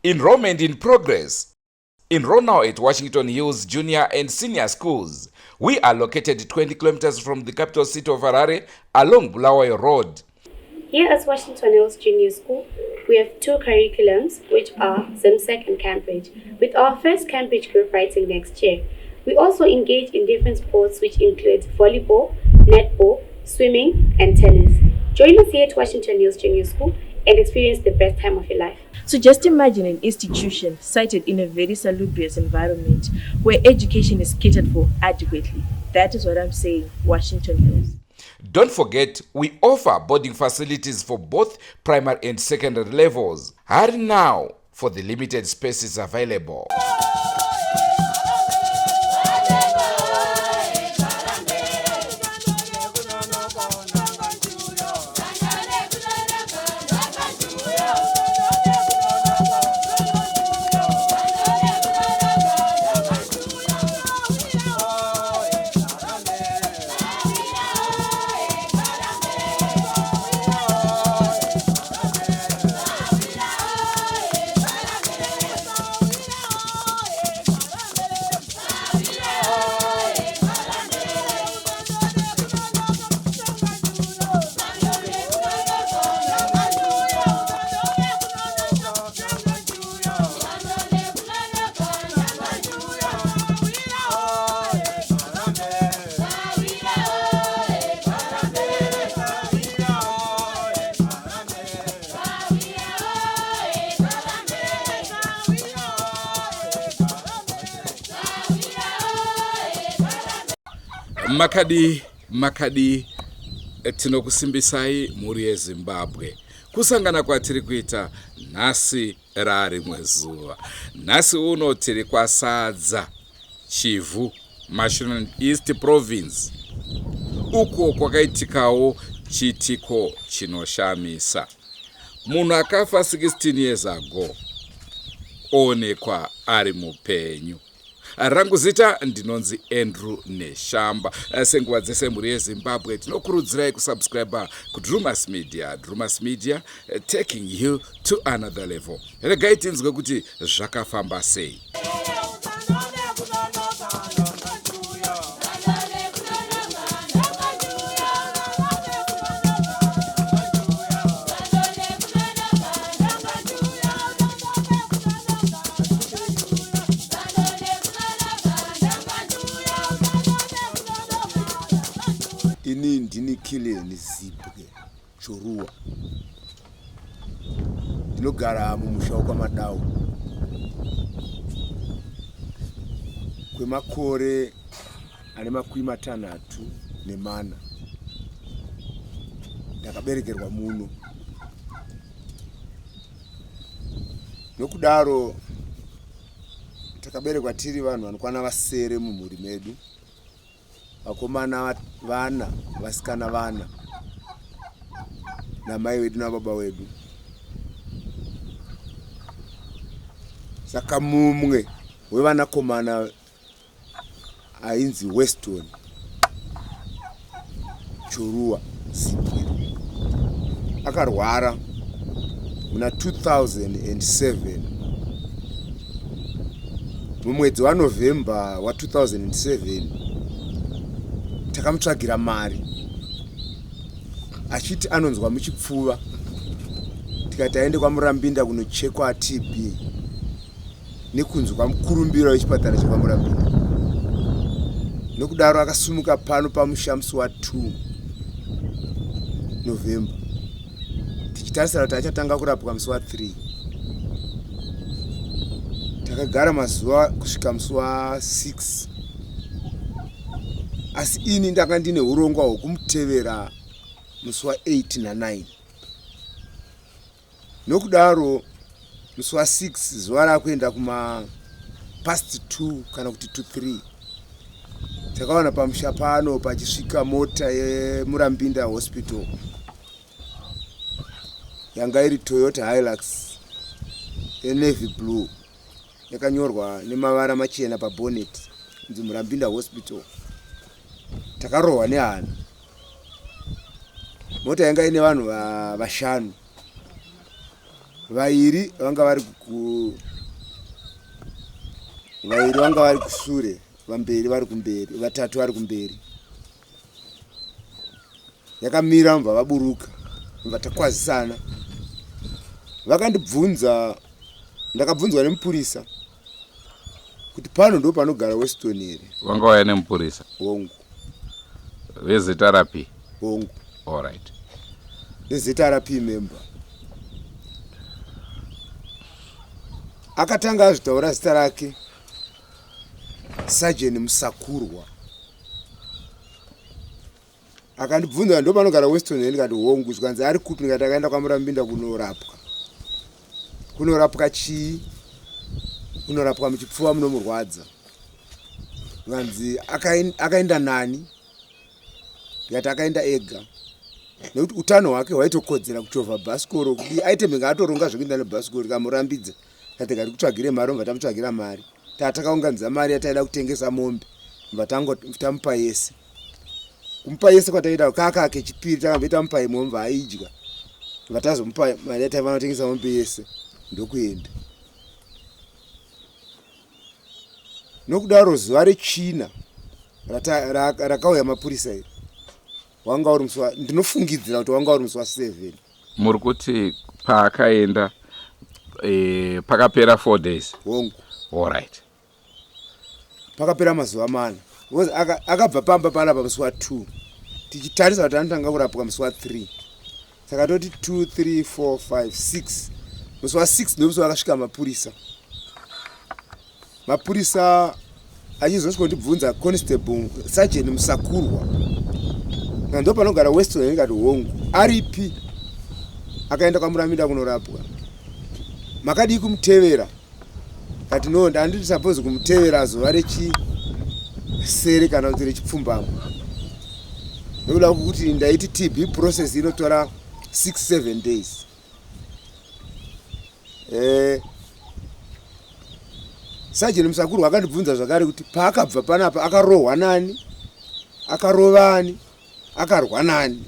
Enrollment in progress. Enroll now at Washington Hills Junior and Senior Schools. We are located 20 kilometers from the capital city of Harare along Bulawayo Road. Here at Washington Hills Junior School, we have two curriculums, which are ZIMSEC and Cambridge, with our first Cambridge group writing next year. We also engage in different sports, which include volleyball, netball, swimming, and tennis. Join us here at Washington Hills Junior School and experience the best time of your life. So just imagine an institution sited in a very salubrious environment where education is catered for adequately. That is what I'm saying, Washington Hills. Don't forget, we offer boarding facilities for both primary and secondary levels. Hurry now for the limited spaces available. Makadii makadii tinokusimbisai mhuri yeZimbabwe. Kusangana kwatiri kuita nhasi rarimwe zuva. Nhasi uno tiri kwaSadza, Chivhu, Mashonaland East Province, uko kwakaitikawo chiitiko chinoshamisa. Munhu akafa 16 years ago oonekwa ari mupenyu. Rangu zita ndinonzi Andrew Neshamba. Senguva dzese mhuri yeZimbabwe tinokurudzirai kusubscribe kuDrumas Media. Drumas Media taking you to another level. Regai tinzwe kuti zvakafamba sei. Ini ndini Killian Zibwe Choruwa, ndinogara mumusha wekwaMadau kwemakore ane makumi matanhatu nemana. Ndakaberekerwa muno, nokudaro takaberekwa tiri vanhu vanokwana vasere mumhuri medu. Vakomana vana, vasikana vana namai vedu nababa vedu. Saka mumwe wevanakomana ainzi Weston Choruwa Zibwe akarwara muna 2007 mumwedzi waNovember wa2007. Takamutsvagira mari achiti anonzwa muchipfuva, tikati aende kwaMurambinda kunochekwa TB nekunzwa mukurumbira wechipatara chekwaMurambinda. Nokudaro akasumuka pano pamusha musi wa2 November, tichitarisira kuti achatanga kurapwa musi wa3. Takagara mazuva kusvika musi wa6, asi ini ndanga ndine urongwa hwekumutevera musi wa8 na9. Nokudaro musi wa6, zuva rakuenda kuma past 2 kana kuti to 3, takawana pamusha pano pachisvika mota yeMurambinda Hospital. Yanga iri Toyota Hilux yenavy blue, yakanyorwa nemavara machena pabonnet kunzi Murambinda Hospital. Takarohwa nehana. Mota yanga ine vanhu vashanu. Vairi vanga vari ku vairi vanga vari kusure, vamberi vari kumberi, vatatu vari kumberi. Yakamira mubva vaburuka, mubva takwazisana. Vakandibvunza, ndakabvunzwa nemupurisa kuti pano ndo panogara Weston here? Vanga vauya nemupurisa? Hongu. VeZRP? Hongu. Alright. VeZRP member. Akatanga azvitaura zita rake, Sergeant Musakurwa. Akandibvunza ndo panogara Weston here, ndikati hongu. Zvikanzi ari kupi, ndikati akaenda kwaMurambinda kunorapwa. Kunorapwa chii? Kunorapwa muchipfuva munomurwadza. Zvikanzi akaenda nani? Ndikati akaenda ega nekuti utano hwake hwaitokodzera kuchovha bhasikoro. Kudii aitembenge atoronga zvekuenda nebhasikoro, tikamurambidza. Tati ngatikutsvagire mari, obva tamutsvagira mari. Takaunganidza mari yataida kutengesa mombe, bva tamupa yese. Kumupa yese kwataida kaka kechipiri takabva tamupa imwe, mva aidya, bva tazomupa mari yataifanira kutengesa mombe yese ndokuenda. Nokudaro zuva rechina rakauya mapurisa iri wanga uri musi, ndinofungidzira kuti wanga uri musi wa7. Muri kuti paakaenda pakapera 4 days? Hongu. Alright. Pakapera mazuva mana because akabva pamba panapa musi wa2, tichitarisa kuti anotanga kurapwa musi wa3, saka toti 2 3 4 5 6. Musi wa6 ndomusi wakasvika mapurisa. Mapurisa achizosvika kundibvunza, Constable Sergeant Musakurwa, ndo panogara Weston? Ndikati hongu. Aripi? Akaenda kwaMuramida kunorapwa. Makadii kumutevera? Kati no, ndandiri suppose kumutevera zuva rechisere kana kuti rechipfumbamwe, nekuda kwekuti ndaiti TB process inotora 6 7 days. Sajeni Musakurwa akandibvunza zvakare kuti paakabva panapa akarohwa nani, akarovani, akarwa nani?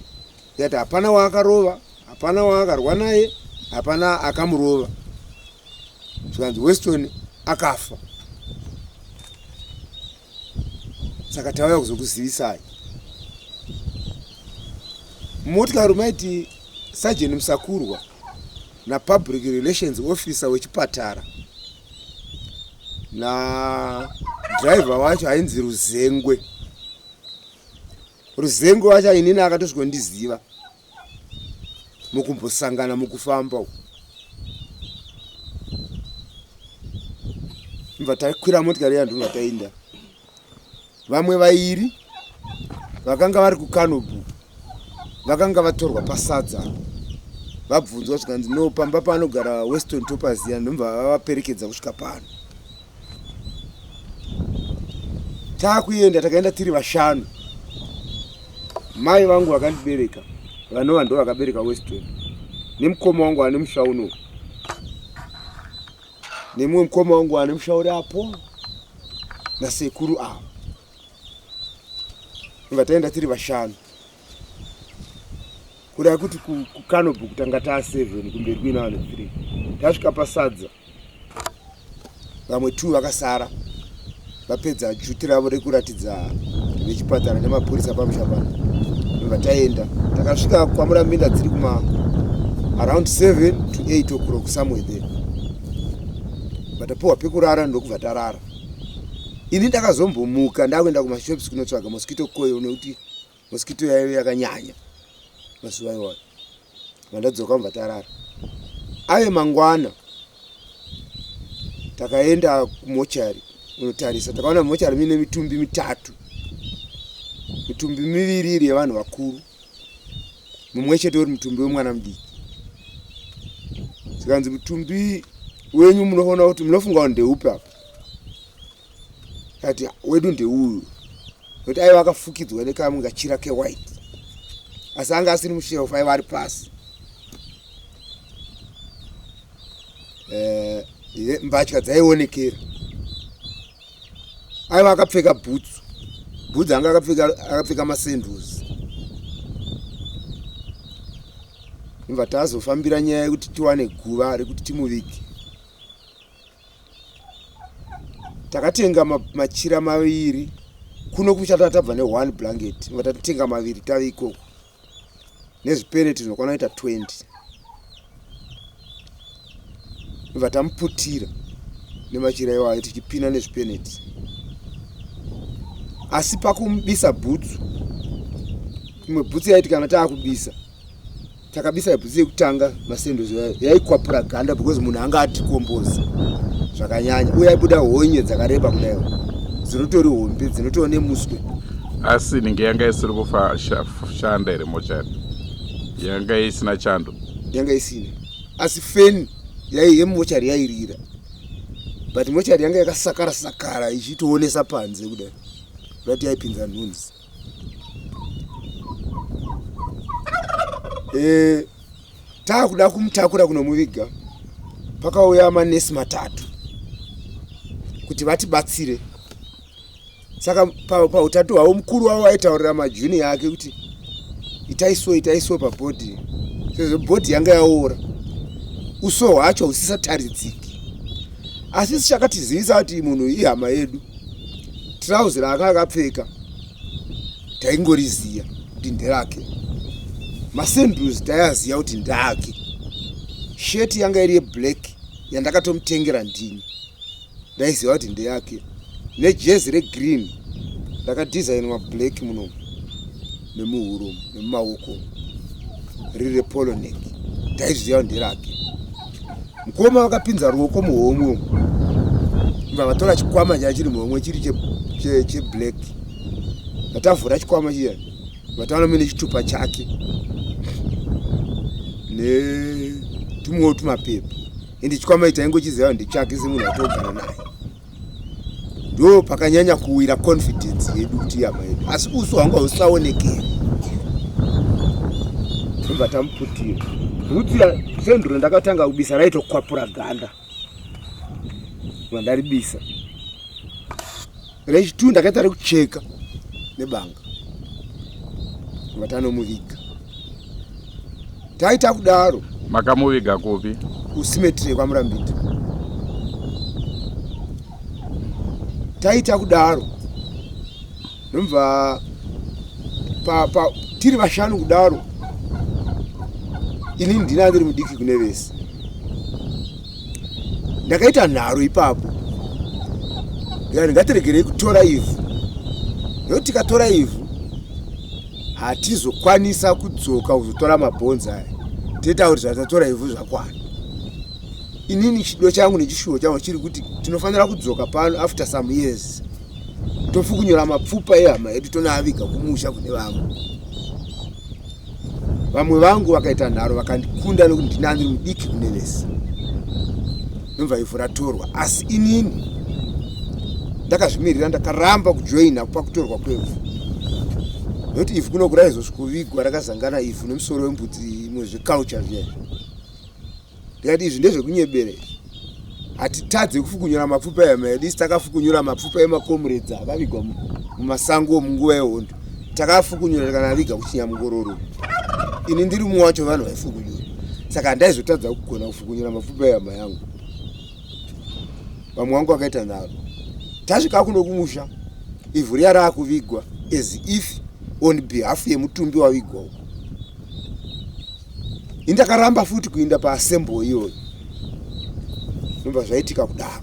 Ndikati hapana waakarova, hapana waakarwa naye, hapana akamurova. Zvikanzi Weston akafa, saka tauya kuzokuzivisai. Motikari maiti Sajeni Musakurwa napublic relations officer wechipatara nadhiraivha wacho ainzi Ruzengwe. Ruzengwe wacho inini akatosvikondiziva mukumbosangana mukufamba uku. Ndobva takwira motikari iya, ndobva taenda. Vamwe vairi vakanga vari kuKanobu vakanga vatorwa pasadza, vabvunzwa zvikanzi no, pamba panogara Weston topaziya, ndobva vavaperekedza kusvika pano. Taakuenda, takaenda tiri vashanu. Mai vangu vakandibereka, vanova ndo vakabereka Weston, nemukoma wangu ane musha uno, nemumwe mukoma wangu ane musha uri apo, nasekuru ava. Ndobva taenda tiri vashanu, kureva kuti kuKanobu tanga taa 7, kumberi kuina vanhu 3. Tasvika pasadza, vamwe 2 vakasara vapedza duty ravo rekuratidza vechipatara nemapurisa pamusha pano. Ndobva taenda, takasvika kwaMurambinda dziri kuma around 7 to 8 o'clock, somewhere there. Vatapiwa pekurara, ndokubva tarara. Ini ndakazombomuka ndakuenda kumashops kunotsvaga mosquito coil, nekuti mosquito yaive yakanyanya mazuva iwayo. Vandadzoka, mubva tarara. Ave mangwana takaenda kumochari kunotarisa. Takaona mochari muine mitumbi mitatu, mitumbi miviri iri yevanhu vakuru, mumwe chete uri mutumbi wemwana mudiki. Zikanzi mutumbi wenyu munoona kuti munofunga kuti ndeupi apa? Kati wedu ndeuyu, nekuti aiva akafukidzwa nekamwe kachira kewhite, asi anga asiri mushelf, aiva ari pasi. Mbatya dzaionekera. Aiva akapfeka bhutsu, bhutsu anga akapfeka masandals. Ndobva tazofambira nyaya yekuti tiwane guva rekuti timuvige. Takatenga machira maviri kuno kuchata tabva ne one blanket ndobva tatotenga maviri tave ikoko nezvipeneti zvinokwana kuita 20 ndobva tamuputira nemachira iwayo tichipina nezvipeneti asi pakumubisa bhutsu imwe bhutsu yaiti kana taakubisa takabisa bhutsu yekutanga masendo yaikwapura ganda because munhu anga atikomboza zvakanyanya uye aibuda honye dzakareba kudaiwo dzinotori hombe dzinotova nemuswe asi inenge yanga isiri kufashanda here mochari yanga isina chando yanga isina asi feni yemochari yairira but mochari yanga yakasakara sakara ichitoonesa panze kudai vati yaipinza nhunzi e, taakuda kumutakura kunomuviga pakauya manesi matatu kuti vatibatsire saka pautatu hwavo mukuru wavo aitaurira majunior ake kuti itai so itai so pabhodhi sezvo bhodhi yanga yaora uso hwacho husisataridziki asi sichakatizivisa kuti munhu ihama yedu Trouse raanga akapfeka taingoriziya kuti nderake. Masandals taiaziya kuti ndake. Shirt yanga iri yeblack yandakatomutengera ndini. Ndaiziva kuti ndeyake. Nejezi regreen ndakadhizainwa black muno nemuhuro nemumaoko riri repolo neck. Taizviziva kuti nderake. Mukoma vakapinza ruoko muhomwe umu bva vatora chikwama chaya chiri muhomwe chiri cheblack vatavhura chikwama chiya vataona muine chitupa chake netumwewo tumapepa ende chikwama ichi taingochiziva ndechake semunhu atogara naye ndo pakanyanya kuwira confidence yedu kuti ihama yedu asi uso hwanga husaonekeri tobva tamuputira bhutsu senduro ndakatanga kubisa raitokwapura ganda vandaribisa rechitu ndakaita rekucheka nebanga vatanomuviga taita kudaro makamuviga kupi kusimetry kwamurambiti taita kudaro ndomva pa, pa, tiri vashanu kudaro ini ndina ndiri mudiki kune vese ndakaita nharo ipapo ndikati ngatiregerei kutora ivhu nekuti tikatora ivhu hatizokwanisa kudzoka kuzotora mabhonzi aya toita kuti zvatatora ivhu zvakwana inini chido changu nechishuwo changu chiri kuti tinofanira kudzoka pano after some years tofukunyura mapfupa ehama yedu tonoaviga kumusha kune vamwe vamwe vangu vakaita nharo vakandikunda nekuti ndini andiri mudiki kune vese ndomva ivhu ratorwa asi inini ndakazvimirira ndakaramba kujoina pakutorwa kwevhu nekuti ivhu kuno kuraizosvikovigwa rakazangana ivhu nemusoro wembudzi imwe zveculture zviya ndikati izvi ndezvekunyebera izvi hatitadze kufukunyura mapfupa ehama yedu isi takafukunyura mapfupa emakomuredzi akavigwa mumasango munguva yehondo takafukunyura tikanaviga kuchinyamungororo ini ndiri mumwe wacho vanhu vaifukunyura saka handaizotadza kugona kufukunyura mapfupa ehama yangu vamwe vangu vakaita nharo tasvika kuno kumusha ivhu riya raakuvigwa as if on behalf yemutumbi wavigwa uko ini ndakaramba futi kuinda paasemble iyoyo nobva zvaitika kudaro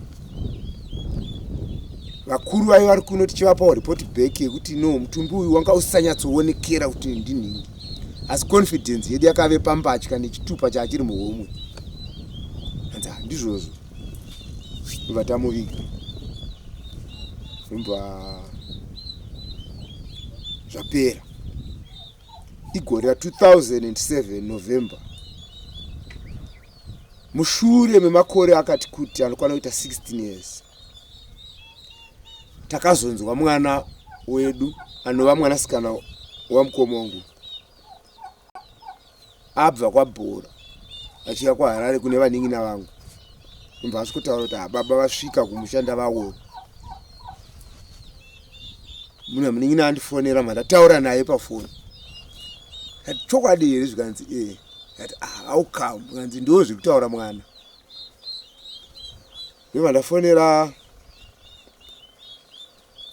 vakuru vaive vari kuno tichivapawo report back yekuti no mutumbi uyu wanga usisanyatsoonekera kuti ndinhingi asi confidence yedu yakave pambatya nechitupa chaachiri muhomwe anzi ah, ndizvozvo ndobva tamuviga ndobva zvapera igore ra 2007 November mushure memakore akati kuti anokwana kuita 16 years takazonzwa mwana wedu anova mwanasikana wamukoma wangu abva kwabhora achiya kwaharare kune vanin'ina vangu ndobva asvikotaura kuti hababa vasvika kumusha ndavaona mune munin'ina andifonera mandataura naye pafoni chokwadi here zvikanzi ee eh. Ndikati ah, how come? Kanzi ndiwo zviri kutaura mwana. Ndobva ndafonera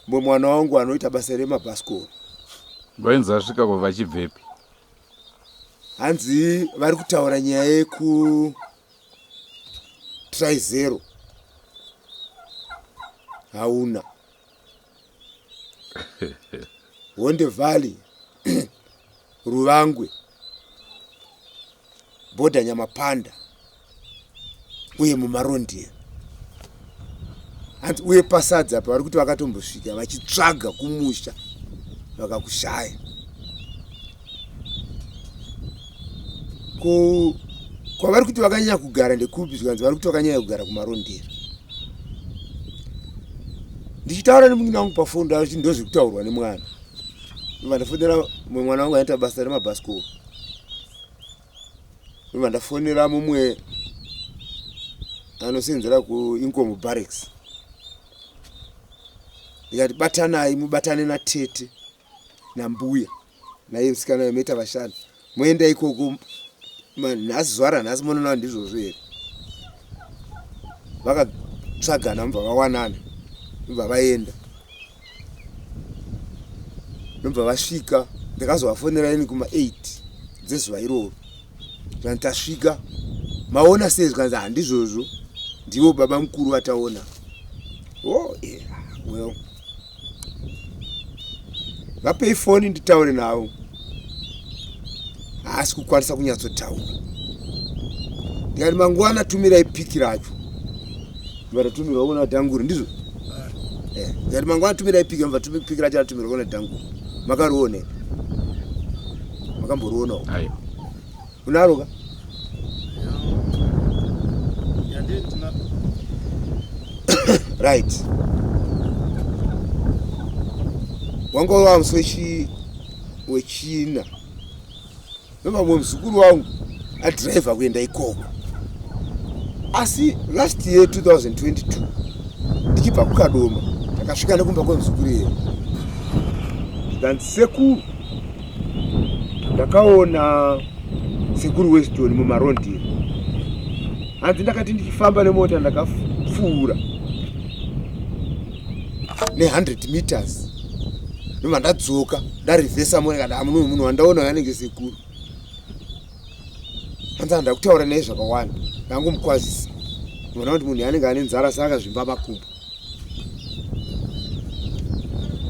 mumwe mwana wangu anoita basa remabhasikoro. Vainzi vasvika ko vachibvepi? Hanzi vari kutaura nyaya yeku try zero hauna Honde Valley Ruvangwe Bhodha Nyamapanda uye muMarondiya hanzi uye pasadza apa vari kuti vakatombosvika vachitsvaga kumusha vakakushaya ko kwavari kuti vakanyanya kugara ndekupi zvikanzi vari kuti vakanyanya kugara kumarondera ndichitaura nemunin'ina wangu pafoni ndachiti ndozvekutaurwa nemwana ndobva ndafonera mumwe mwana wangu anoita basa remabhasikoro ndobva ndafonera mumwe anosenzera kuinkomo barracks ndikati batanai mubatane natete nambuya naiye musikana uyo moita vashanu moenda ikoko nhasi zuva ranhasi monoona ndizvozvo here vakatsvagana mubva vawanana mubva vaenda ndobva vasvika ndakazovafonera ini kuma 8 dzezuva iroro zvanzi tasvika maona sei zvikanzi handizvozvo ndivo baba mukuru vataona oh, yeah. well vapei foni nditaure navo haasi kukwanisa kunyatsotaura ndikati mangwana tumirai piki racho vatatumirwa kuna dhanguri ndizvo eh, ndikati mangwana tumirai piki piki racho ratumirwa kuna dhanguri makarione makamborionawo Unaro ka? Right. Wanga wava musi wechi wechina. Ndomamwe muzukuru wangu adriver kuenda ikoko. Asi last year 2022 ndichibva kuKadoma takasvika nekumba kwemuzukuru iye. Zvikanzi sekuru ndakaona sekuru Weston mumarondiro hanzi ndakati ndichifamba nemota ndakapfuura ne100 meters ndobva ndadzoka ndarivhesa mona kada amuno munhu wandaona anenge sekuru hanzi handa kutaura naye zvakawanda ndangomukwazisa ndinoona kuti munhu anenge ane nzara saka zvimba makumbo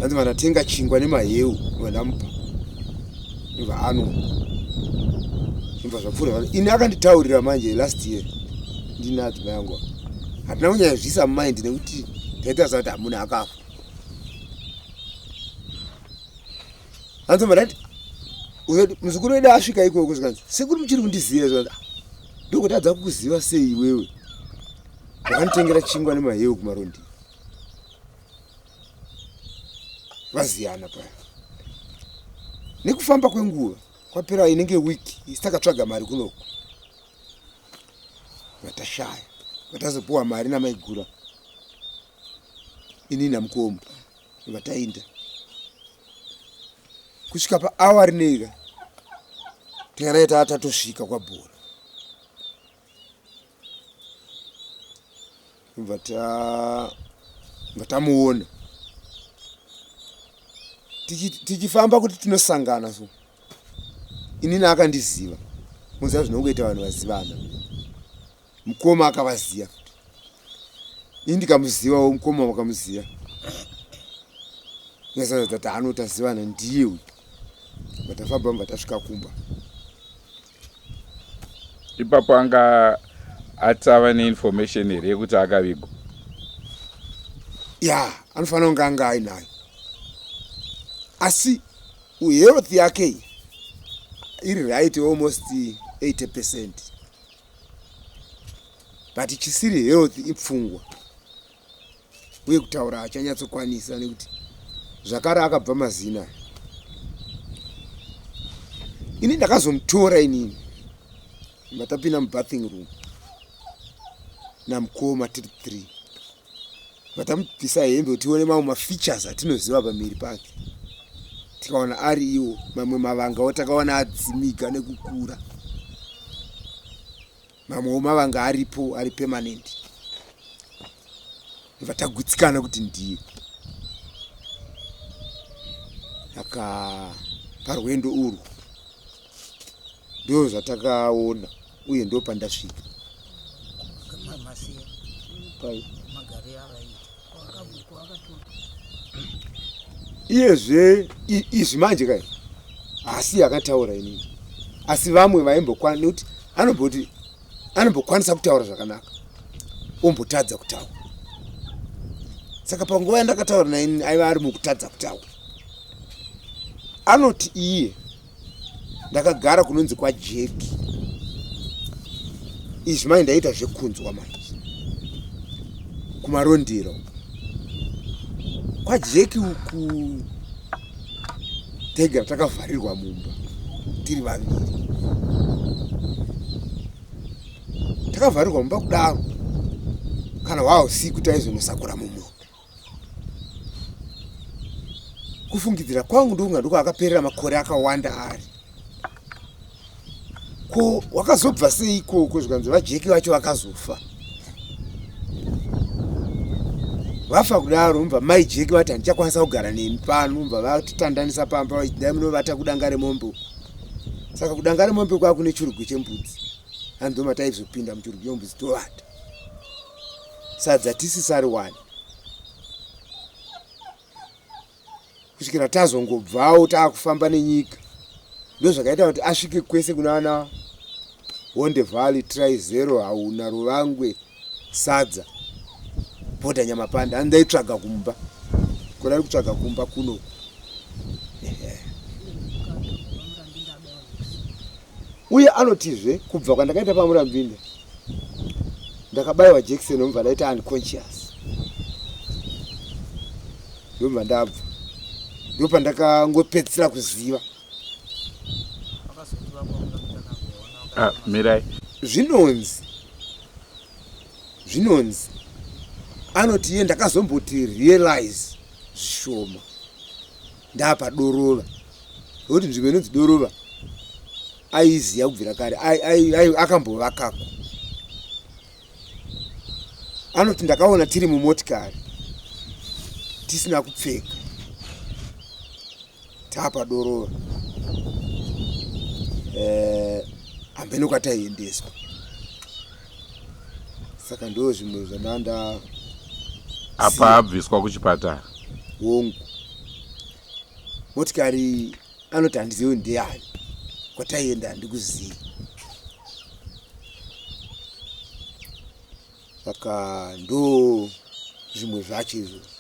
hanzi vandatenga chingwa nemaheu vandamupa ndobva anwa ndobva zvapfuura ini akanditaurira manje last year ndina adzimai yangu hatina kunyanya zviisa mumind nekuti taita sa kuti hamuna akafa hanzi mandati muzukuru wedu asvika ikoko zvikanzi sekuru muchiri kundiziva zvikanzi ah, ndokutadza kukuziva sei iwewe Vakanditengera chingwa nemaheu kumarondi. Vaziyana paya. Nekufamba kwenguva kwapera inenge week isi takatsvaga mari kunoku. Vatashaya. Vatazopuwa mari namaigura. Ini namukoma. Vatainda. Kusvika paawa rinei ka. Tingadai tatosvika kwabhora. Ndobva tamuona tichifamba kuti tinosangana so inini akandiziva moziva zvinongoita vanhu vazivana mukoma akavaziva futi ini ndikamuzivawo mukoma wakamuziva tati anotazivana ndiye uyu vatafamba vatasvika kumba Ipapo anga atava neinformation here yekuti akavigwa? Ya, anofanira kunge anga ainayo, asi health yake iri right almost 80 percent, but chisiri health ipfungwa uye kutaura achanyatsokwanisa nekuti zvakare akabva mazina ini ndakazomutora inini matapinda mubathing room namukoma tiri three vatamubvisa hembe kuti tione mamwe mafeatures atinoziva pamiri pake tikaona ari iwo mamwe mavangawo takaona adzimika nekukura. Mamwewo mavanga aripo ari permanent. Ndobva tagutsikana kuti ndiye. Saka parwendo urwu ndo zvatakaona uye ndo pandasvika. Iyezve izvi manje kai haasi akataura inini asi vamwe vaimbokwana nekuti anomboti anombokwanisa kutaura zvakanaka ombotadza kutaura saka panguva yandakataura naini aiva ari mukutadza kutaura anoti iye ndakagara kunonzi kwajeki izvi mai ndaita zvekunzwa manje kumarondero kwajeki uku taigara takavharirwa mumba tiri vaviri takavharirwa mumba kudaro kana hwaa usiku taizonosakura mumunda Kufungidzira kwangu ndokunga ndiko akaperera makore akawanda ari. Ko wakazobva sei ikoko zvikanzi vaJeki vacho vakazofa. Vafa kudaro mva mai Jeki vati handichakwanisa kugara nemi pano mva vatitandanisa pamba vachiti dai munovata kudanga remombe uko. Saka kudanga remombe kwava kune churugwi chembudzi. Hanzi ndomataizopinda muchurugwi chembudzi tovata. Sadza tisisariwani. Kusvikira tazongobvawo taakufamba nenyika ndozvakaita kuti asvike kwese kunana Honde Valley, Trizero, Hauna, Ruvangwe, Sadza, Bhodha Nyamapanda. Hanzi ndaitsvaga kumba kona ari kutsvaga kumba kunoku. Uye anotizve kubva kwandakaita paMurambinda ndakabaiwa jekiseni ndobva ndaita unconscious ndobva ndabva ndopandakangopedzisira kuziva. Ah, mirai. Zvinonzi zvinonzi anoti iye ndakazomboti realize zvishoma ndapadorova nokuti nzvimbo inonzi dorova aiiziva kubvira kare akambovakako anoti ndakaona tiri mumotikari tisina kupfeka tapadorova eh, hambeno kwataiendeswa saka ndo zvimwe zvandanda apa abviswa kuchipatara hongu motikari anoti handizivi ndeyani kwataienda handikuzivi saka ndo zvimwe zvacho izvozvo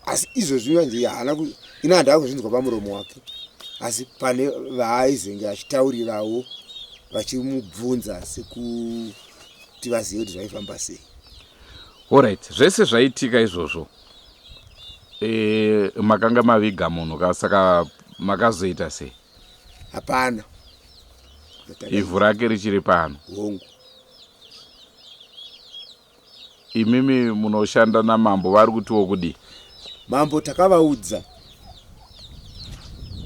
asi izvozvi manje haana ini handava kuzvinzwa pamuromo wake asi pane vaaizenge achitaurirawo vachimubvunza sekuti vazive kuti zvaifamba sei. Horait zvese zvaitika izvozvo e, makanga maviga munhu ka saka makazoita sei? Hapana. Ivhu rake richiri pano. Hongu. Imimi munoshanda namambo vari kutiwo kudii? Mambo takavaudza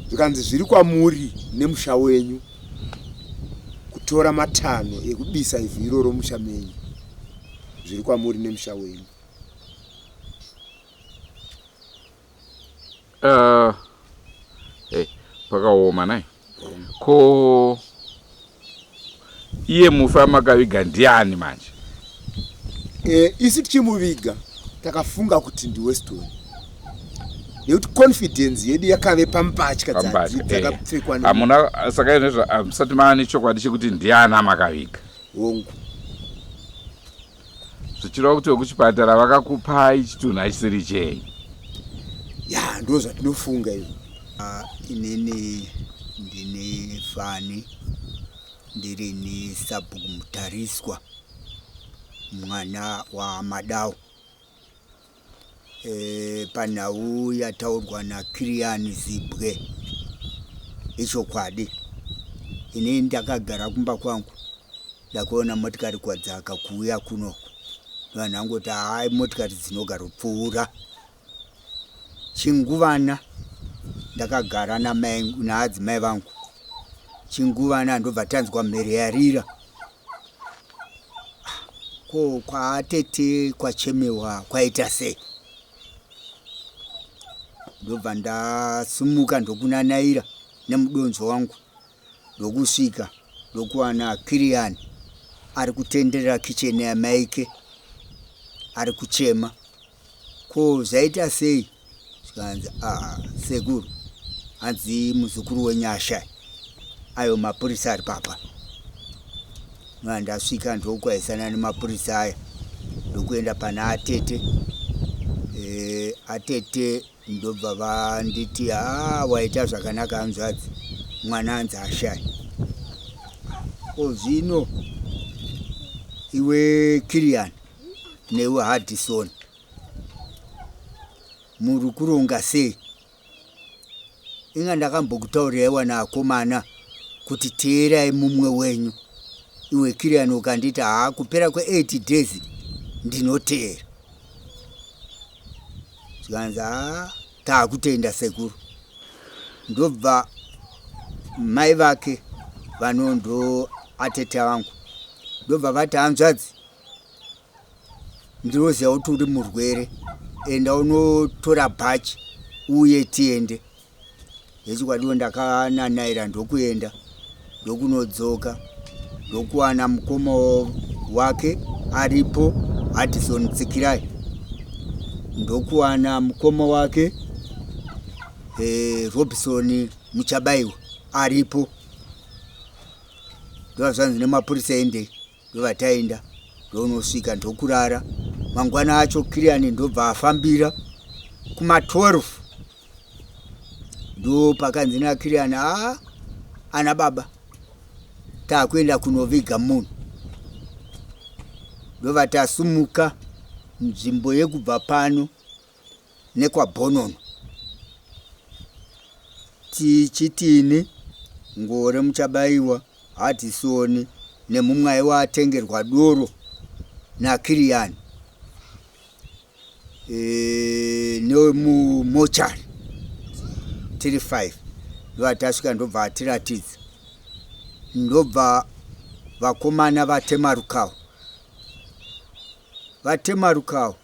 zvikanzi zviri kwamuri nemusha wenyu kutora matanho ekubisa ivhu iroro musha menyu zviri kwamuri nemusha wenyu. Hey, pakaoma nai ko iye mufi amakaviga ndiani manje? E, isu tichimuviga takafunga kuti ndiWeston nekuti confidence yedu yakave pambatya dzakapfekwa. Eh, hamuna saka izvezvo hamusati mava nechokwadi chekuti ndiani amakaviga? Hongu. Zvichireva kuti vekuchipatara vakakupai chitunha chisiri chenyu? Ya, ndo zvatinofunga izvo. Ah, inini ndine fani ndiri ni sabhuku Mutariswa mwana waMadau. E, panhau yataurwa naKirian Zibwe ichokwadi. Ini ndakagara kumba kwangu ndakaona motikari kwadzaka kuuya kunoku vanhu vangoti hayi motikari dzinogaropfuura chinguvana ndakagara naadzimai vangu chinguvana ndobva tanzwa mhere yarira. Ko kwaatete kwachemewa kwaita sei? Ndobva ndasumuka ndokunanaira nemudonzvo wangu ndokusvika ndokuwana Kiriyani ari kutenderera kicheni yamaike ari kuchema. Ko zvaita sei? Zvikanzi ah, sekuru hanzi muzukuru wenyu ashaya ayo mapurisa ari papa. Ndasvika ndokwaisana nemapurisa aya ndokuenda pana atete e, atete ndobva vanditi haa waita zvakanaka hanzvadzi mwana anzi ashaya ko zvino iwe Kirian newe Hardison muri kuronga sei inga ndakambokutaurirai wana akomana kuti teerai mumwe wenyu iwe Kirian ukanditi haa kupera kwe8 days ndinoteera zvikanzi haa taakutenda sekuru ndobva mai vake vanondo atete vangu ndobva vati hanzvadzi ndinoziva kuti uri murwere enda unotora bhachi uye tiende zvechokwadiwo ndakananaira ndokuenda ndokunodzoka ndokuwana mukoma wake aripo Hudson Tsikirai ndokuwana mukoma wake eh, Robson Muchabaiwa aripo ndova zvanzi nemapurisa endei ndobva taenda ndonosvika ndokurara mangwana acho Kiriani ndobva afambira kuma 12 ndo pakanzi naKiriani a ana baba takuenda kunoviga munhu ndobva tasumuka nzvimbo yekubva pano nekwaBhonono tichitini Ngore Muchabaiwa Hadhisoni nemumwe aiwa atengerwa doro naKiriyani e, nemumochari tiri 5 ndobva tasvika ndobva atiratidza ndobva vakomana vatema rukawo vatema rukawo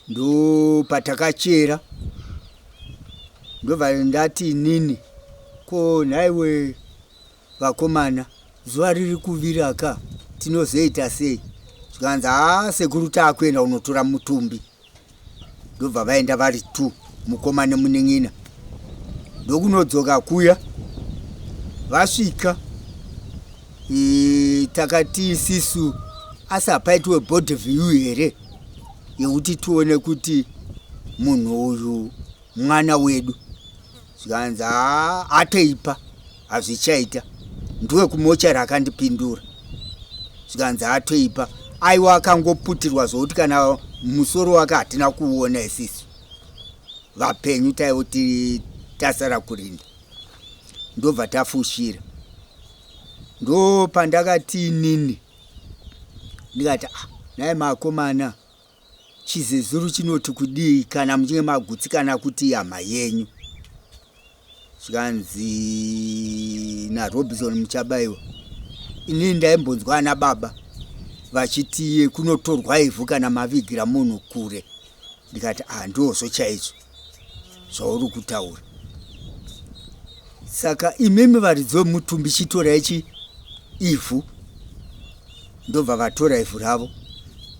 ndopatakachera ndobva ndati inini ko nhaiwe vakomana zuva riri kuvira ka tinozoita sei zvikanzi haa sekuru taakuenda kunotora mutumbi ndobva vaenda vari two mukoma nemunin'ina ndokunodzoka kuya vasvika e, takati isisu asi hapaitiwe body view here yekuti tione kuti munhu uyu mwana wedu zvikanzi haa atoipa hazvichaita ndiwe kumochari akandipindura zvikanzi atoipa aiwa akangoputirwa zvokuti kana musoro wake hatina kuuona isisu vapenyu taivo tasara kurinda ndobva tafushira ndo pandakati inini ndikati ah, nhai makomana chizezuru chinoti kudii kana muchinge magutsikana kuti hama yenyu zvikanzi naRobinson Muchabaiwa inini ndaimbonzwa ana baba vachiti kunotorwa ivhu kana mavigira munhu kure ndikati ah ndozvo chaizvo zvauri kutaura saka imimi varidzi vemutumbi chitorai chi ivhu ndobva vatora ivhu ravo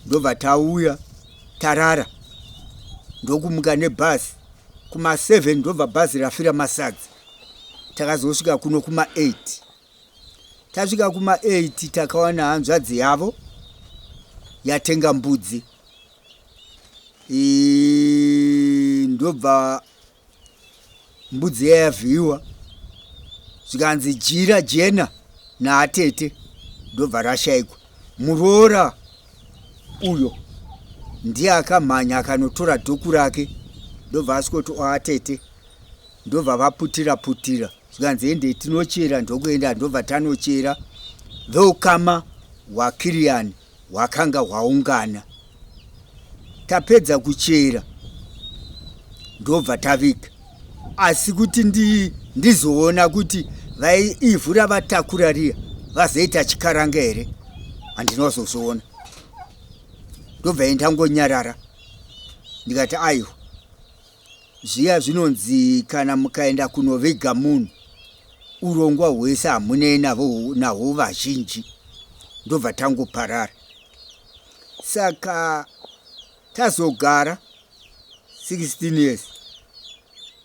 ndobva tauya tarara ndokumuka nebhazi kuma 7 ndobva bhazi rafira masadza takazosvika kuno kuma 8 tasvika kuma 8 takawana hanzvadzi yavo yatenga mbudzi ndobva mbudzi iya yavhiyiwa zvikanzi jira jena naatete ndobva rashaikwa muroora uyo ndiye akamhanya akanotora dhuku rake ndobva asvikoti oatete ndobva vaputira putira zvikanzi ende tinochera ndokuenda ndobva tanochera veukama hwakiriyani hwakanga hwaungana tapedza kuchera ndobva taviga asi kuti ndizoona kuti ivhu ravatakura riya vazoita chikaranga here handinozozviona. Ndobva ndangonyarara ndikati aiwa, zviya zvinonzi kana mukaenda kunoviga munhu urongwa hwese hamunei nahwo vazhinji, ndobva tangoparara. Saka tazogara 16 years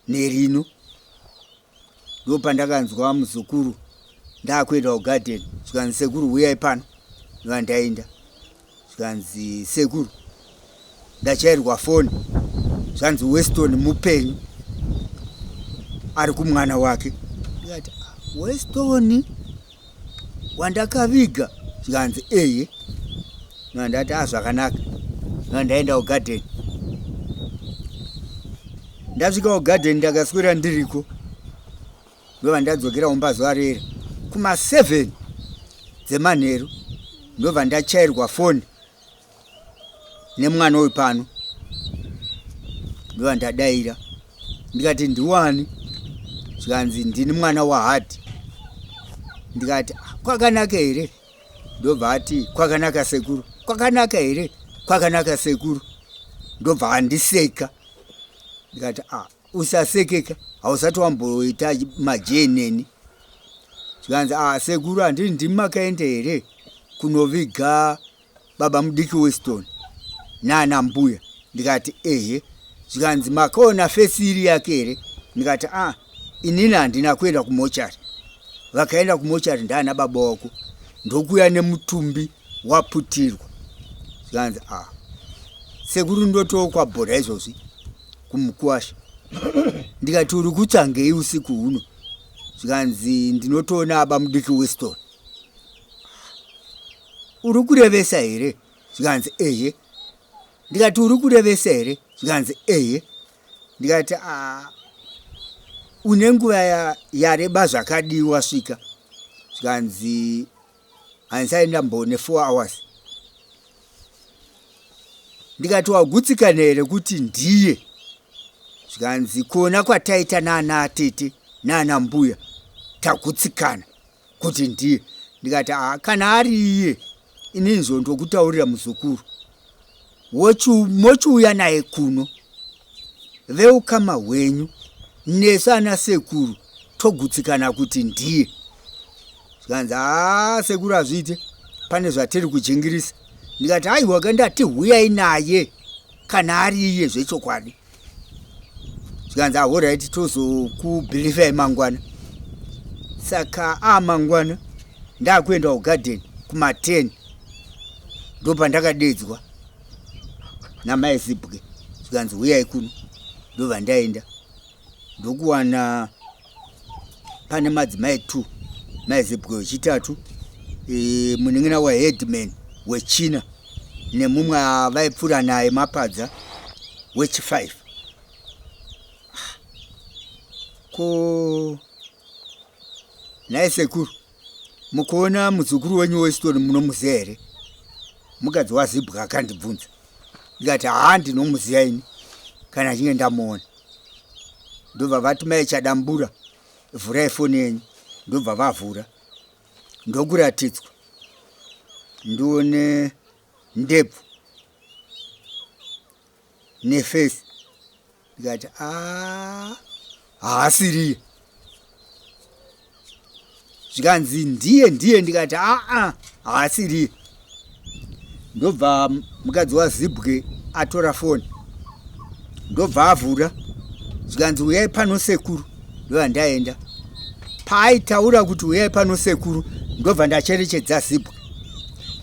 nerino, ndopandakanzwa muzukuru ndakuenda kugadheni, zvikanzi sekuru huyai pano. Ndova ndaenda, zvikanzi sekuru ndachairwa foni, zvanzi Weston mupenyu ari kumwana wake. Ndikati Weston wandakaviga? Zvikanzi eye. Ndati a zvakanaka. Ndaenda kugadheni, ndasvika kugadheni ndakaswera ndiriko, ndobva ndadzokera kumba zuva rera kuma7 dzemanheru, ndobva ndachairwa foni nemwana uyu pano. Ndobva ndadaira ndikati ndiwani? Zvikanzi ndini mwana wahadhi. Ndikati kwakanaka here? Ndobva ati kwakanaka sekuru. Kwakanaka here? Kwakanaka sekuru. Ndobva andiseka. Ndikati a usasekeka, hausati wamboita majee neni. Zvikanzi a sekuru, handii ndimi makaenda here kunoviga baba mudiki Weston nana mbuya? Ndikati ehe. Zvikanzi makaona face iri yake here? Ndikati a inini handina kuenda kumochari, vakaenda kumochari ndaana baba wako, ndokuya nemutumbi waputirwa. Zvikanzi a sekuru, ndotokwa bhora izvozvi kumukwasha. Ndikati uri kutsvangei usiku huno? Zvikanzi ndinotoona aba mudiki Weston. Uri kurevesa here? Zvikanzi ehe. Ndikati uri kurevesa here? Zvikanzi ehe. Ndikati a une nguva yareba zvakadii wasvika? Zvikanzi handisai ndambone 4 hours. Ndikati wagutsikana here kuti ndiye? Zvikanzi kuona kwataita naana atete naana mbuya tagutsikana kuti ndiye. Ndikati a kana ari iye, inini zvondokutaurira muzukuru, mochiuya naye kuno, veukama hwenyu nesu ana sekuru togutsikana kuti ndiye. Zvikanzi haa sekuru, hazviite, pane zvatiri kujingirisa. Ndikati aiwa ka, ndati huyai naye kana ari iye zvechokwadi. Zvikanzi alright, tozokubhilifai mangwana. Saka a mangwana ndakuenda kugadheni kuma10, ndopandakadedzwa namai Zibwe, zvikanzi huyai kuno. Ndobva ndaenda, ndokuwana pane madzimai 2, mai Zibwe wechitatu, munin'ina waheadman wechina, nemumwe avaipfuura naye mapadza wechi5. Ko nhai sekuru, mukuona muzukuru wenyu Weston munomuziva here? Mukadzi waZibwa akandibvunza. Ndikati haa, ndinomuziva ini kana achinge ndamuona. Ndobva vati mai Chadambura, vhurai foni yenyu. Ndobva vavhura, ndokuratidzwa, ndione ndebvu neface. Ndikati a haasiriye. Zvikanzi ndiye ndiye. Ndikati aa haasiriye. Ndobva mukadzi waZibwe atora foni, ndobva avhura, zvikanzi uyai pano sekuru. Ndobva ndaenda. Paaitaura kuti uyai pano sekuru, ndobva ndacherechedza Zibwe,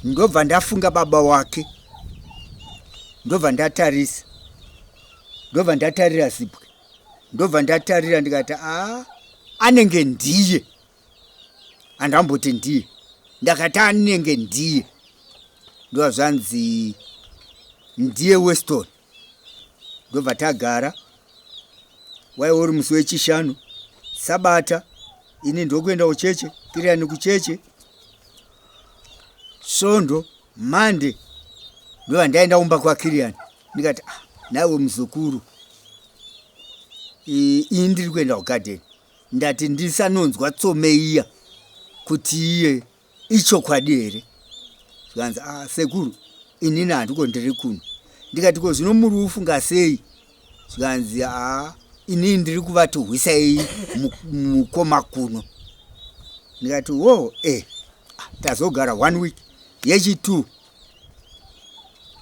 ndobva ndafunga baba wake, ndobva ndatarisa, ndobva ndatarira Zibwe, ndobva ndatarira, ndikati a anenge ndiye. Handamboti ndiye, ndakati anenge ndiye. Ndobva zvanzi ndiye Weston. Ndobva tagara, waiva uri musi wechishanu, sabata, ini ndokuenda kucheche, Kiriyani kucheche svondo Mande. Ndobva ndaenda kumba kwaKiriyani, ndikati ah, naiwe muzukuru, ini ndiri kuenda kugadheni, ndati ndisanonzwa tsome iya kuti iye ichokwadi here. Zvikanzi ah, sekuru. Inini handiko ndiri kuno. Ndikati ko zvino muri ufunga sei? Zvikanzi haa inini ndiri kuvati hwisai mukoma kuno. Ndikati wo e tazogara one week yechi2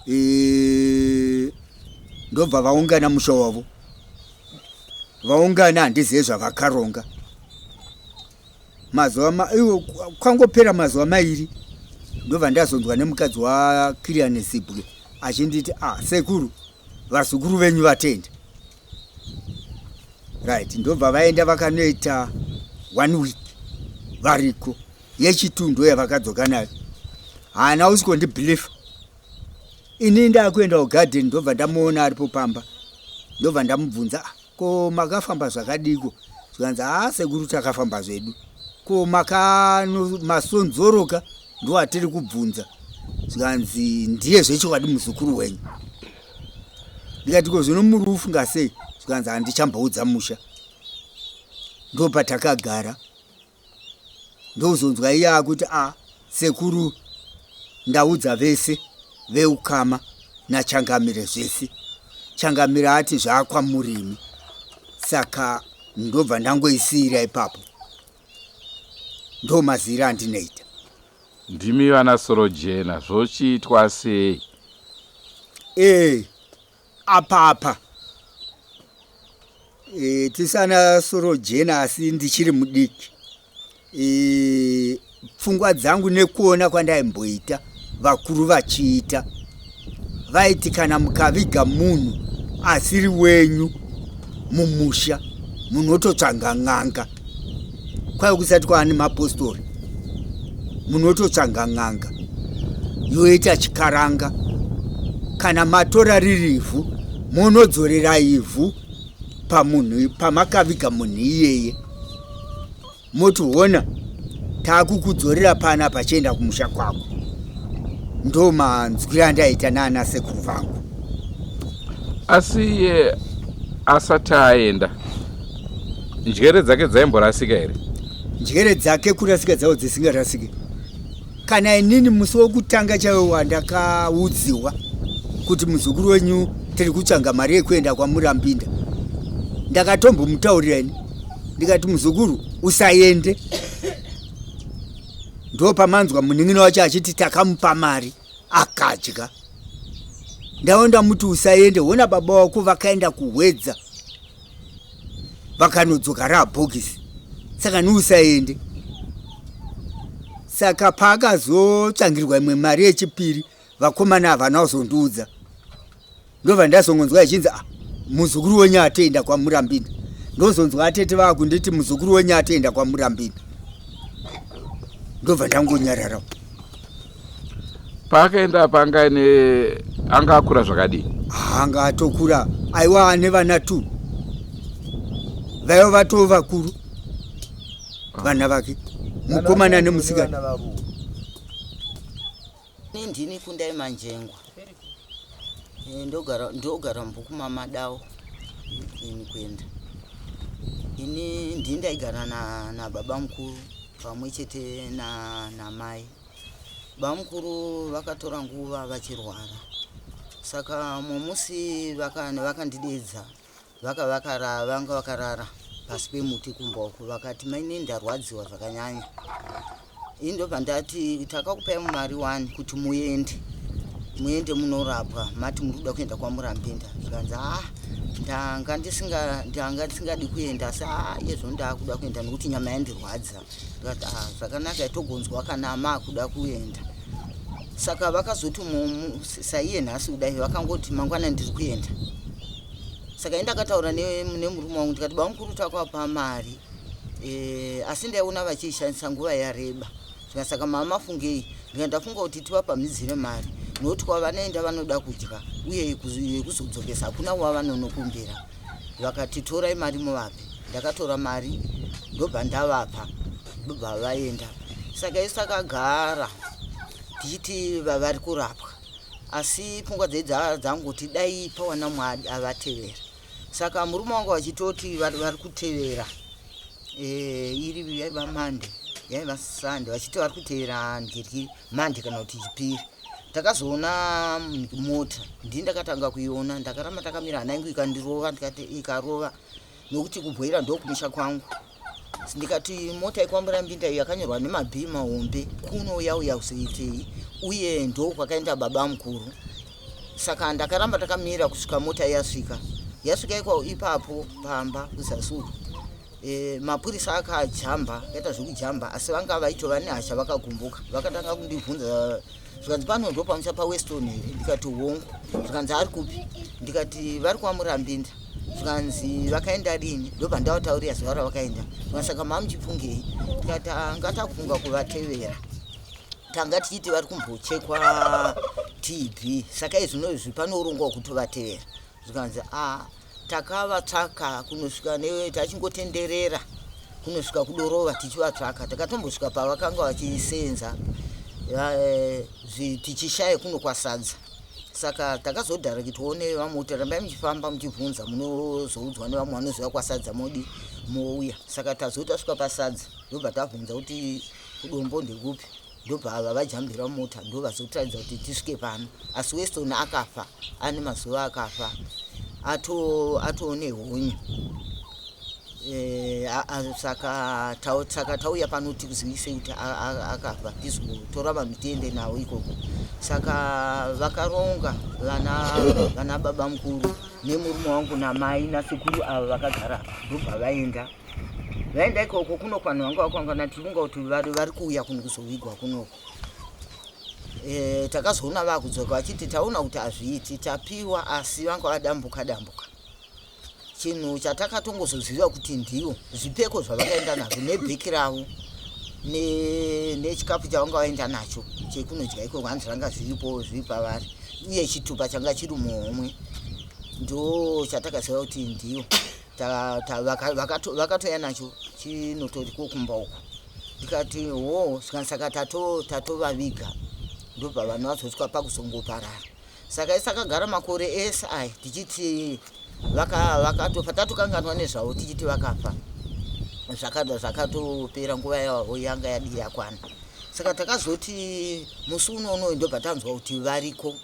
e, ndobva vaungana musha wavo vaungana handizive zvavakaronga mazuva ma, iwo kwangopera mazuva mairi ndobva ndazonzwa nemukadzi wakirian zibwe achinditi ah sekuru vazukuru venyu vatenda right ndobva vaenda vakanoita one week variko yechitu ndo yavakadzoka nayo haana usikondibhilifa ini ndakuenda kugadheni ndobva ndamuona aripo pamba ndobva ndamubvunza ah, ko makafamba zvakadiko zvikanzi haa sekuru takafamba zvedu ko masonzoroka ndoatiri kubvunza zvikanzi ndiye zvechokwadi muzukuru wenyu ndikati ko zvino muri ufunga sei zvikanzi handichamboudza musha ndopatakagara ndozonzwa iye akuti a sekuru ndaudza vese veukama nachangamire zvese changamire ati zvaakwamurimi saka ndobva ndangoisiira ipapo ndomazira andinoita ndimi vana sorojena zvochiitwa sei ee apapa e, tisana soro jena asi ndichiri mudiki e, pfungwa dzangu nekuona kwandaimboita vakuru vachiita vaiti kana mukaviga munhu asiri wenyu mumusha munototsvanga n'anga kwaive kusati kwaane mapostori munototsvanga n'anga yoita chikaranga kana matora riri ivhu munodzorera ivhu pamunhu pamakaviga munhu iyeye moti hona takukudzorera pana pachienda kumusha kwako ndo manzwira andaita naana sekuru vangu asi iye asati aenda njere dzake dzaimborasika here njere dzake kurasika dzavo dzisingarasike kana inini musi wokutanga chaiwo wandakaudziwa kuti muzukuru wenyu tiri kutsvanga mari yekuenda kwamurambinda ndakatombomutaurira ini ndikati muzukuru usaende ndopamanzwa munin'ina wacho achiti takamupa mari akadya ndavo ndamuti usaende hona baba wako vakaenda kuhwedza vakanodzoka rabhokisi saka niusaende saka paakazotsvangirwa imwe mari yechipiri vakomana havana kuzondiudza ndobva ndazongonzwa ichinzi ah, muzukuru wenyu atoenda kwamurambinda ndozonzwa atete vaakunditi muzukuru wenyu atoenda kwamurambinda ndobva ndangonyarara paakaenda apa anga aine anga akura zvakadii anga atokura aiwa ane vana two vaiva vatoo vakuru vana vake mukomana nemusikana Ini ndini Kundai Manjengwa. Eh, ndogara ndogara mubhuku maMadawo ini kuenda. Ini ndini ndaigara na, na baba mukuru pamwe chete na namai. Baba mukuru vakatora nguva vachirwara. Saka mumwe musi vakandidedza vaka vakara vanga vakarara pasi pemuti kumba uko vakati mainini ndarwadziwa zvakanyanya ini ndobva ndati takakupai mari wani kuti muende muende munorapwa mati muri kuda kuenda kwamurambinda zvikanzi a ndanga ndisinga ndanga ndisingadi kuenda asi a yezvo ndakuda kuenda nekuti nyama yandirwadza ndikati a zvakanaka togonzwa kana makuda kuenda saka vakazoti saiye nhasi kudai vakangoti mangwana ndiri kuenda saka indakataura nemurume wangu ndikati bamukuru takavapa mari e, asi ndaiona vachiishandisa nguva yareba ndikati saka mama mafungei ndikati ndafunga kuti tivapamhidzire mari nokuti kwavanoenda vanoda kudya uye yekuzodzokesa hakuna wavanonokumbira vakati torai mari muvape ndakatora mari ndobva ndavapa ndobva vaenda saka isu takagara tichiti vari kurapwa asi pfungwa dzedu dzangoti dai pawana mumwe avatevera saka murume wangu vachitoti vari kutevera e, iri yaiva mande yaiva sande vachiti vari kutevera ndiryi mande kana kuti chipiri. Takazoona mota, ndini ndakatanga kuiona, ndakaramba ndakamira, hana yangu ikandirova, ndikati ikarova nokuti kubhoira ndokumusha kwangu. Ndikati mota yekwaMurambinda iyo yakanyorwa nemabhii mahombe kuno yauya kuzoitei, uye ndokwakaenda baba mukuru. Saka ndakaramba ndakamira kusvika mota yasvika. Yasvika iko ipapo pamba kuzasi uko. E, mapurisa akajamba akaita zvekujamba asi vanga vaitova nehasha vakagumbuka vakatanga kundibvunza zvikanzi pano ndo pamusha paweston here ndikati hongu zvikanzi ari kupi ndikati vari kwamurambinda zvikanzi vakaenda rini ndobva ndavataurira zuva ravakaenda zvikanzi saka mamuchifungei ndikati anga takufunga kuvatevera tanga tichiti vari kumbochekwa tb saka izvino izvi pane urongwa hwekutovatevera zvikanzi a takavatsvaka kunosvika ne tachingotenderera kunosvika kudorova tichivatsvaka takatombosvika pavakanga vachisenza eh, tichishaya kuno kwasadza saka takazodhara kitione vamwe kuti rambai muchifamba muchibvunza munozoudzwa nevamwe vanoziva kwasadza modi mouya saka tazoti tasvika pasadza ndobva tabvunza kuti kudombo ndekupi ndobva ava vajambira mota ndovazotiratidza kuti tisvike pano asi weston akafa ane mazuva akafa atoone honye eh, saka saka tauya pano tikuzivisei kuti akafa tizotora vanhu tiende navo ikoko saka vakaronga vana vana baba mukuru nemurume wangu namai nasekuru ava vakagara ndobva vaenda vaenda ikoko kuno kwanhu vanga vakwangana tifunga kuti vari vari kuuya kuno kuzovigwa kunoko e, takazoona vakudzoka vachiti taona kuti hazviiti tapiwa asi vanga vadambuka dambuka chinhu chatakatongozoziva kuti ndiwo zvipfeko zvavakaenda nazvo nebheki ravo nechikafu chavanga vaenda nacho chekunodya ikoko hanzi zvanga zviripo zviri pavari uye chitupa changa chiri muhomwe ndo chatakaziva kuti ndiwo vakatouya nacho chinotori kokumba uko ndikati hoo saka tatovaviga ndobva vanhu vazosvika pakuzongoparara saka isakagara makore ese aya tichiti vakatofa tatokanganwa nezvavo tichiti vakafa zvakatopera nguva yavo yanga yadii yakwana saka takazoti musi unono ndobva tanzwa kuti variko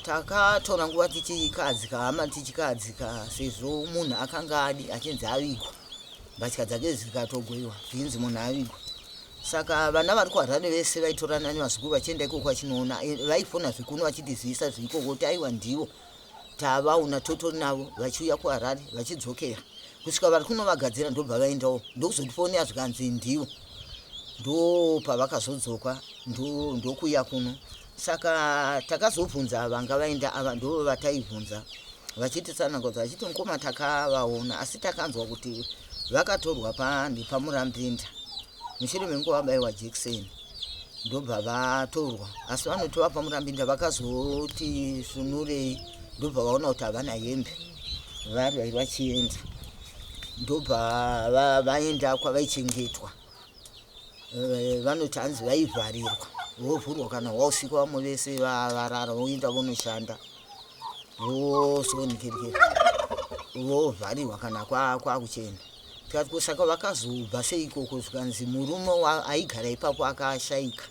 Takatora nguva tichikahadzika hama tichikahadzika sezvo munhu akanga adi achinzi avigwa mbatya dzake dzikatogoiwa zvinzi munhu avigwa saka vana vari kuharare vese vaitorana nevazukuru vachienda ikoko vachinoona eh, vaifona zvekuno vachitizivisa zveikoko kuti aiwa ndivo tavaona totori navo vachiuya kuharare vachidzokera kusvika vari kunovagadzira ndobva vaendawo ndokuzotifonera zvikanzi ndivo ndopavakazodzoka ndokuuya kuno Saka takazobvunza vanga vaenda ava ndo vataibvunza vachititsanangudza vachiti mukoma takavaona asi takanzwa kuti vakatorwa pani pamurambinda mushure mekunge vabaiwa jekiseni ndobva vatorwa asi vanoti vapa murambinda vakazoti sunurei ndobva vaona kuti havana hembe vari vai vachienda ndobva vaenda kwavaichengetwa Eh, vanoti hanzi vaivharirwa vovhurwa kana wausiku vamwe vese varara voenda vonoshanda vosonikerekera vovharirwa kana kwakuchena tikati ko saka vakazobva seikoko zvikanzi murume aigara ipapo akashaika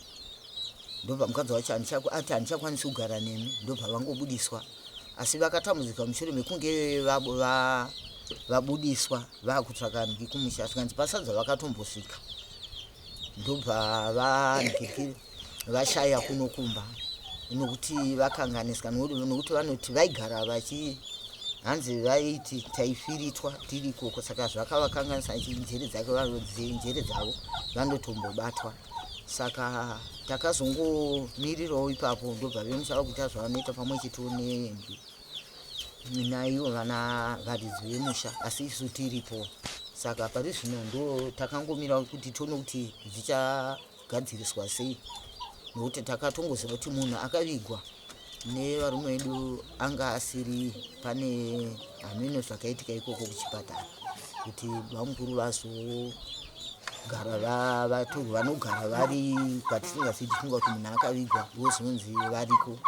ndobva mukadzi wacho ati handichakwanisi kugara nemi ndobva vangobudiswa asi vakatambudzika mushure mekunge vabudiswa vakutsvaka mbi kumusha zvikanzi pasadza vakatombosvika ndobva vanhikiri vashaya kuno kumba nokuti vakanganiswa nokuti vanoti vaigara vachi hanzi vaiti taifiritwa tiri ikoko saka zvakavakanganisa njere dzake njere dzavo vanotombobatwa saka takazongomirirawo ipapo ndobva vemusha vakuita zvavanoita pamwe chete nehembe naivo vana varidzi vemusha asi isu tiripo saka pari zvino ndo takangomira kuti tione kuti zvichagadziriswa sei nokuti takatongoziva kuti munhu akavigwa nevarume vedu anga asiri pane hameno zvakaitika ikoko kuchipatara kuti bamukuru vazogara vatorwa vanogara vari kwatisingazivi tifunga kuti munhu akavigwa vozonzi variko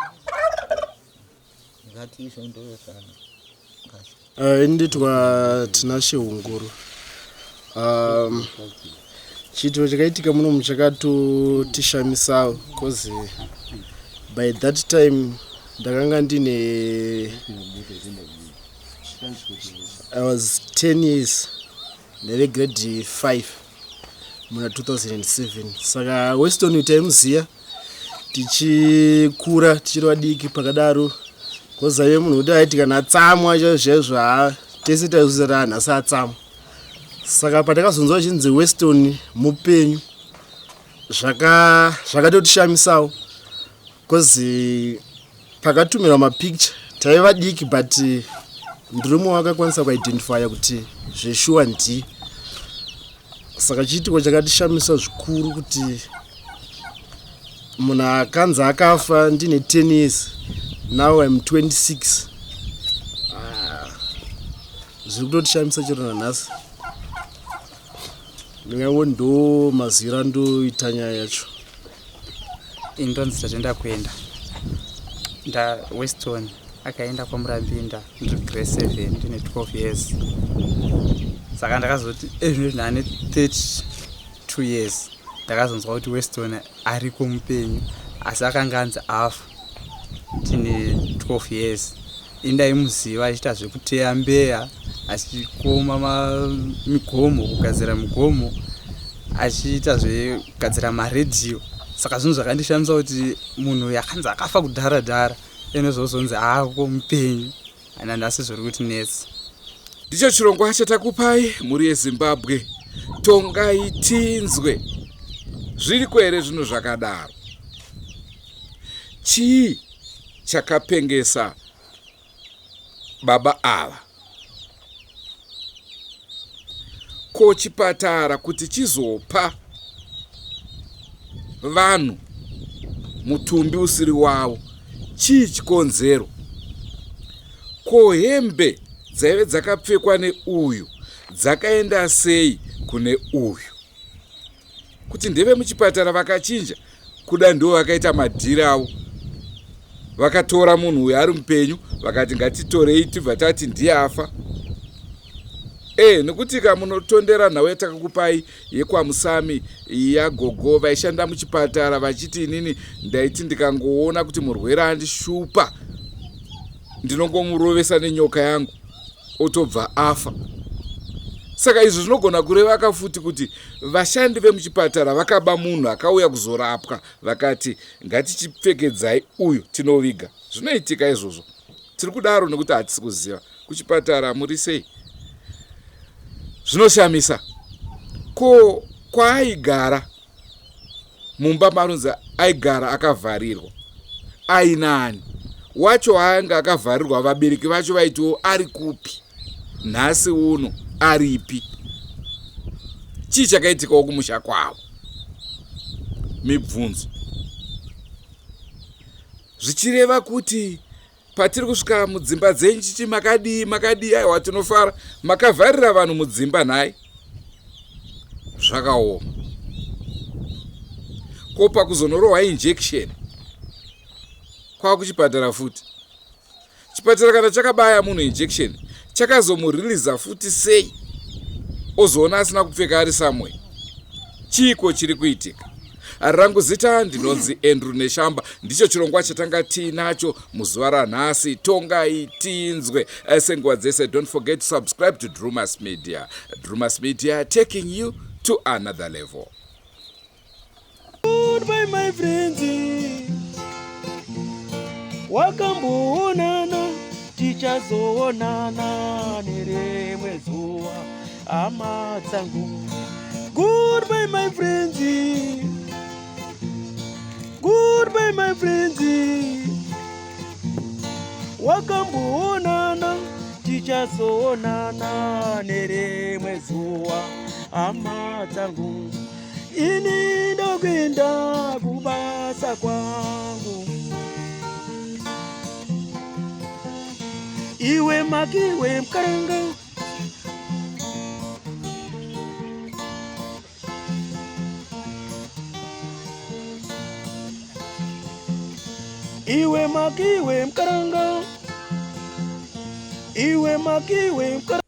ngati izvo ndozvana eh, nditwa Tinashe Hunguru. Um, chiitiko chakaitika muno muchakatotishamisawo cause By that time ndakanga ndine I was 10 years ndaive grade 5 muna 2007 saka Weston taimuziya tichikura tichiri vadiki pakadaro bcause aive munhu kuti aiti kana atsamwa chaizvo chaizvo haa tese taiziva kuti anhasi atsamwa saka patakazonzwa chinzi Weston mupenyu zvakatotishamisawo bcause pakatumirwa mapicture taive vadiki but ndirimwe wakakwanisa kuidentifya kuti zveshuwa ndii saka chiitiko chakatishamisa zvikuru kuti munhu akanzi akafa ndine 10 years now im 26 ah, zviri kutotishamisa chero nanhasi ndingango ndo maziviro andoita nyaya yacho ini ndonzi tatenda kuenda nda weston akaenda kwamurambinda ndiri grade 7 ndine 12 years saka ndakazoti ezvino ndane 32 years ndakazonzwa kuti weston ariko mupenyu asi akanga anzi afa ndine 12 years indaimuziva achiita zvekuteya mbeya achikoma migomo kugadzira migomo achiita zvekugadzira maredhiyo saka zvinhu zvakandishamisa kuti munhu uyu akanzi akafa kudhara dhara enozozonzi ako mupenyu nanhasi zviri kuti netsi Ndicho chirongwa chatakupai mhuri yeZimbabwe. Tongai tinzwe. Zviriko here zvinhu zvakadaro? Chii chakapengesa baba ava? Ko chipatara kuti chizopa vanhu mutumbi usiri wavo chii chikonzero? Ko hembe dzaive dzakapfekwa neuyu dzakaenda sei kune uyu? Kuti ndevemuchipatara vakachinja kuda ndivo vakaita madhiri avo vakatora munhu uyu ari mupenyu vakati ngatitorei tibva tati ndiye afa e nekuti ka munotondera nhau yatakakupai yekwamusami yagogo vaishanda muchipatara vachiti inini ndaiti ndikangoona kuti murwere andishupa ndinongomurovesa nenyoka yangu otobva afa saka izvi zvinogona kureva kafuti kuti vashandi vemuchipatara vakaba munhu akauya kuzorapwa vakati ngatichipfekedzai uyu tinoviga zvinoitika izvozvo tiri kudaro nekuti hatisi kuziva kuchipatara muri sei zvinoshamisa ko kwaaigara mumba marunzi aigara akavharirwa ainani wacho anga akavharirwa vabereki vacho vaitiwo ari kupi nhasi uno aripi chii chakaitikawo kumusha kwavo mibvunzo zvichireva kuti patiri kusvika mudzimba dzenyu chichi makadii makadii aiwa tinofara makavharira vanhu mudzimba nhai zvakaoma ko pakuzonorohwa injection kwakuchipatara futi chipatara kana chakabaya munhu injection chakazomuriliza futi sei ozoona asina kupfeka ari somewhere chiiko chiri kuitika rangu zita ndinonzi Andrew Neshamba ndicho chirongwa chatanga tiinacho muzuva ranhasi tongai tinzwe eh, senguva dzese don't forget to subscribe to Drumas Media Drumas Media taking you to another level Goodbye my friends wakamboonana tichazoonana nerimwe zuva hama dzangu Goodbye my friends Goodbye my friends Wakamboonana tichazoonana nerimwe zuva hama dzangu ini ndokuenda kubasa kwangu iwe makiwe mkaranga Iwe makiwe mkaranga Iwe makiwe mkaranga